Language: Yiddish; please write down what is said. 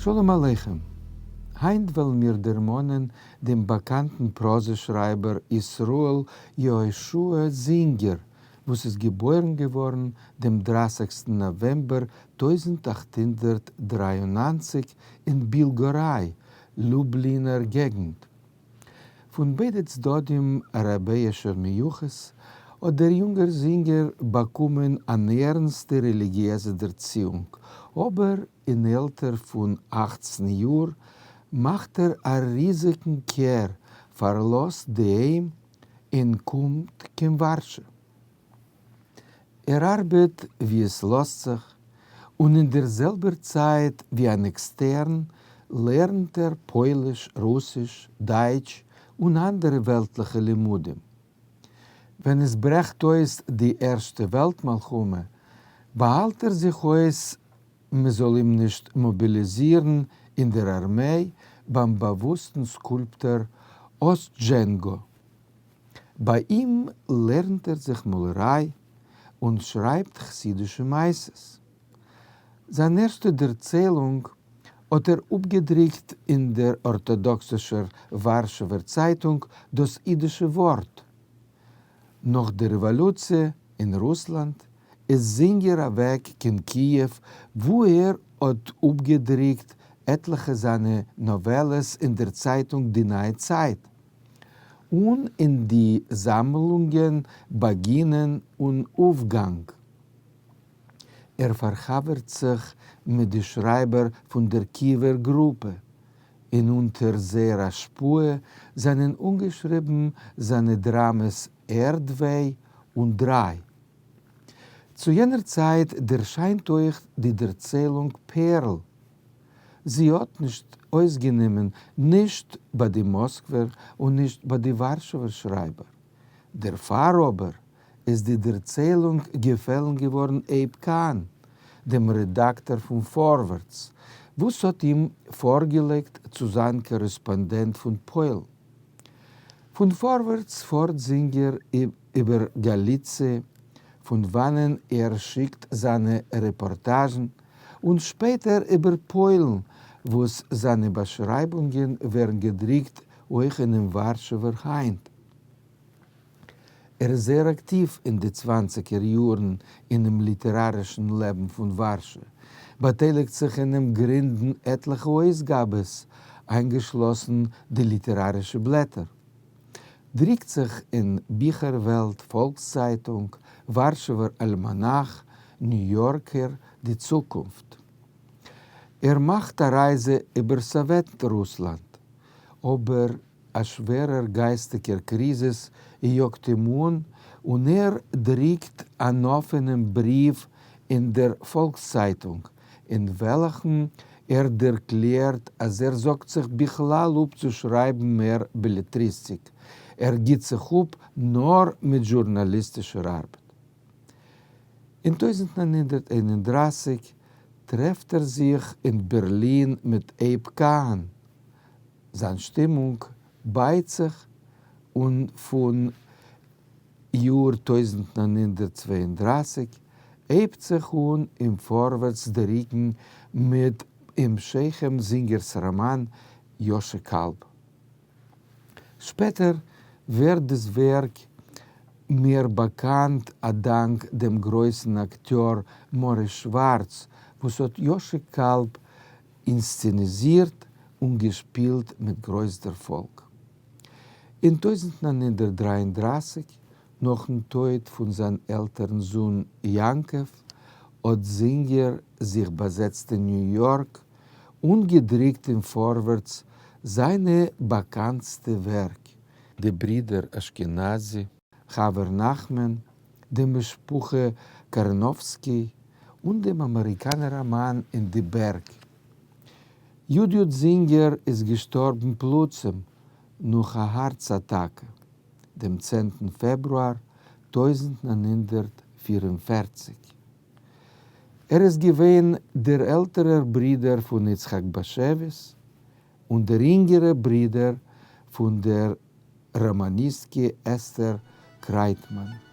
שלום עליכם! היינט וועלן מיר דערמאנען דעם באקאנטן פראזע-שרייבער ישראל יהושע זינגער, וואס איז געבוירן געווארן דעם דרייסיגסטן נאוועמבער 1893 אין בילגוריי, לובלינער געגנט. פון ביידע צדדים רבי'שער מיוחס האט דער יונגער זינגער באקומען אן ערנסטע רעליגיעזע דערציאונג, אבער אין עלטער פון 18 יאר מאכט ער א ריזיגן קער, פארלאזט די היים און קומט קיין ווארשע. ער ארבעט ווי עס לאזט זיך, און אין דער זעלבער צייט ווי אן עקסטערן לערנט ער פויליש, רוסיש, דייטש און אנדערע וועלטליכע לימודים. ווען עס ברעכט אויס די ערשטע וועלט מלחמה, באהאלט ער זיך אויס מען זאל אים נישט מאביליזירן אין דער ארמיי ביים באוואוסטן סקולפטאר אסטזשענגא. ביי אים לערנט ער זיך מאלעריי און שרייבט חסידישע מעשות. זיין ערשטע דערציילונג האט ער אפגעדרוקט אין דער ארטאדאקסישער ווארשעווער צייטונג דאס אידישע ווארט. נאך דער רעוואלוציע אין רוסלאנד איז זינגער אוועק קיין קיעוו וואו ער האט אפגעדרוקט עטליכע זיינע נאוועלעס אין דער צייטונג די נייע צייט און אין די זאמלונגען באגינען און אויפגאנג. ער פארחבר'ט זיך מיט די שרייבער פון דער קיעווער גרופע, און אונטער זייער השפעה זענען אנגעשריבן זיינע דראמעס ערד-וויי און דריי. צו יענער צייט דערשיינט אויך די דערציילונג פערל. זי האט נישט אויסגענומען נישט ביי די מאסקווער און נישט ביי די ווארשעווער שרייבער. דערפאר אבער איז די דערציילונג געפעלן געווארן אייב קאהן, דעם רעדאקטאר פון פארווערטס, וואס האט אים פארגעלייגט צו זיין קארעספאנדענט פון פוילן. פון פארווערטס פארט זינגער איבער גאליציע, פון וואנען ער שיקט זיינע רעפארטאזשן, און שפעטער איבער פוילן, וואס זיינע באשרייבונגען ווערן געדרוקט אויך אינעם ווארשעווער היינט. ער איז זייער אקטיוו אין די צוואנציגער יארן אינעם ליטערארישן לעבן פון ווארשע, באטייליגט זיך אינעם גרינדן עטליכע אויסגאבעס, איינגעשלאסן די ליטערארישע בלעטער. דריקט זיך אין ביכער-וועלט, פאלקס-צייטונג, ווארשעווער אלמאנאך, ניו יארקער, די צוקונפט. ער מאכט א רייזע איבער סאוועט-רוסלאנד, אבער א שווערער גייסטיגער קריזיס יאגט אים אן, און ער דריקט אן אפענעם בריוו אין דער פאלקס-צייטונג, אין וועלכן ער דערקלערט אז ער זאגט זיך בכלל אפ צו שרייבן מער בעלעטריסטיק, ער גיט זיך אפ נאר מיט זשורנאליסטישער ארבעט. אין 1931 טרעפט ער זיך אין בערלין מיט אייב קאהן, זיין שטימונג בייט זיך און פון יאר 1932 הייבט זיך אן אין פארווערטס דריקן מיט המשכים זינגער'ס ראמאן יאשע קאלב. שפעטער ווערט דאס ווערק מער באקאנט א דאנק דעם גרויסן אקטיאר מאריס שווארץ וואס האט יאשע קאלב אינסצעניזירט און געשפילט מיט גרויס דערפאלג. אין 1933, נאכן טויט פון זיין עלטערן זון יעקב, האט זינגער זיך באזעצט אין ניו יארק און געדרוקט אין פארווערטס זיינע באקאנטסטע ווערק, די ברידער אשכנזי, חבר נחמן, די משפחה קארנאווסקי, און דעם אמעריקאנער ראמאן אין די בערג. י. י. זינגער איז געשטארבן פלוצים נאך א הארץ אטאקע דעם צענטן פעברואר 1944. ער איז געווען דער עלטערער ברודער פון יצחק באשעוויס און דער אינגערער ברודער פון דער ראמאניסטקע אסתר קרייטמאן.